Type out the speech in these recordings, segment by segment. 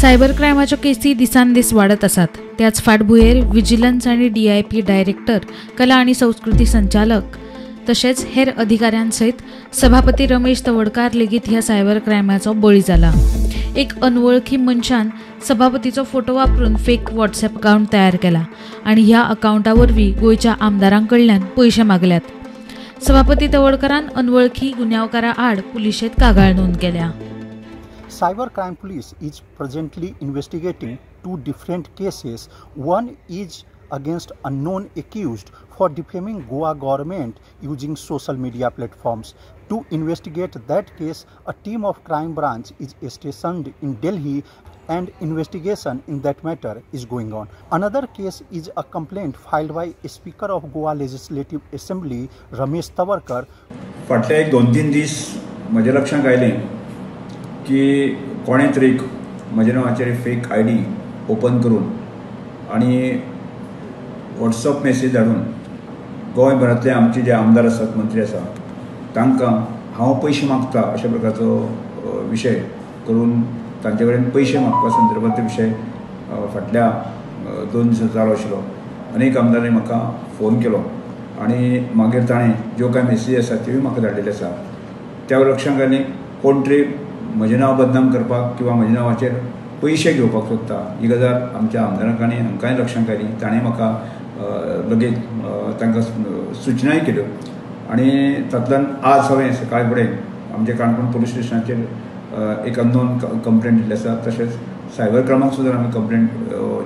Cyber क्रायमाच्यो केसी दिसान दीस वाडत आसात. त्याच फाटभुंयेर विजिलन्स आनी डीआयपी डायरेक्टर, कला आनी संस्कृती संचालक तशेंच हेर अधिकाऱ्यां सयत सभापती रमेश तवडकार लेगीत ह्या सायबर क्रायमाचो बळी जाला. एक अनवळखी मनशान सभापतीचो फोटो वापरून फेक व्हॉट्सॲप अकावंट तयार केला आनी ह्या अकावंटा वरवीं गोंयच्या आमदारां कडल्यान पयशे मागल्यात. सभापती तवडकारान अनवळखी गुन्यांवकारा आड पुलिशेंत कागाळ नोंद केल्या. Cyber Crime Police is presently investigating two different cases. One is against unknown accused for defaming Goa government using social media platforms. To investigate that case, a team of crime branch is stationed in Delhi and investigation in that matter is going on. Another case is a complaint filed by Speaker of Goa Legislative Assembly Ramesh Tawadkar. फाटले एक दोन तीन दीस म्हज्या लक्षांत आयलें की कोणें तरी म्हज्या नांवाचेर फेक I D open करून आनी व्हॉट्सअप मॅसेज धाडून गोंयभरांतले आमचे जे आमदार आसात, मंत्री आसा, तांकां हांव पयशे मागता अशा प्रकारचो विशय करून तांचे कडेन पयशे मागपा संदर्भांत विशय फाटल्या 2 दिसां चालू आशिल्लो. अनेक आमदारांनी म्हाका फोन केलो आनी मागीर ताणें ज्यो कांय मॅसेजी आसा त्योय म्हाका धाडलेल्यो आसा. त्या लक्षांत आयलें कोण तरी म्हजें नांव बदनाम करपाक किंवा म्हज्या नांवाचेर पयशे घेवपाक सोदता ही गजाल आमच्या आमदारांक आनी हांकांय लक्षांत आयली. ताणें म्हाका लगेच तांकां सुचनाय केल्यो आनी तातूंतल्यान आज हांवें सकाळ फुडें आमच्या काणकोण पुलीस स्टेशनाचेर एक अननोन कंप्लेंट दिल्ली आसा. तशेंच सायबर क्रायमाक सुद्दां आमी कंप्लेंट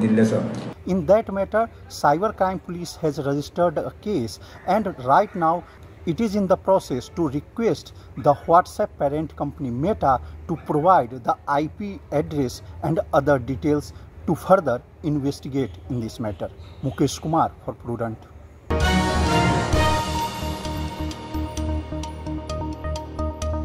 दिल्ली आसा. In that matter, Cyber Crime Police has registered a case and right now it is in the process to request the WhatsApp parent company Meta to provide the IP address and other details to further investigate in this matter. Mukesh Kumar for Prudent.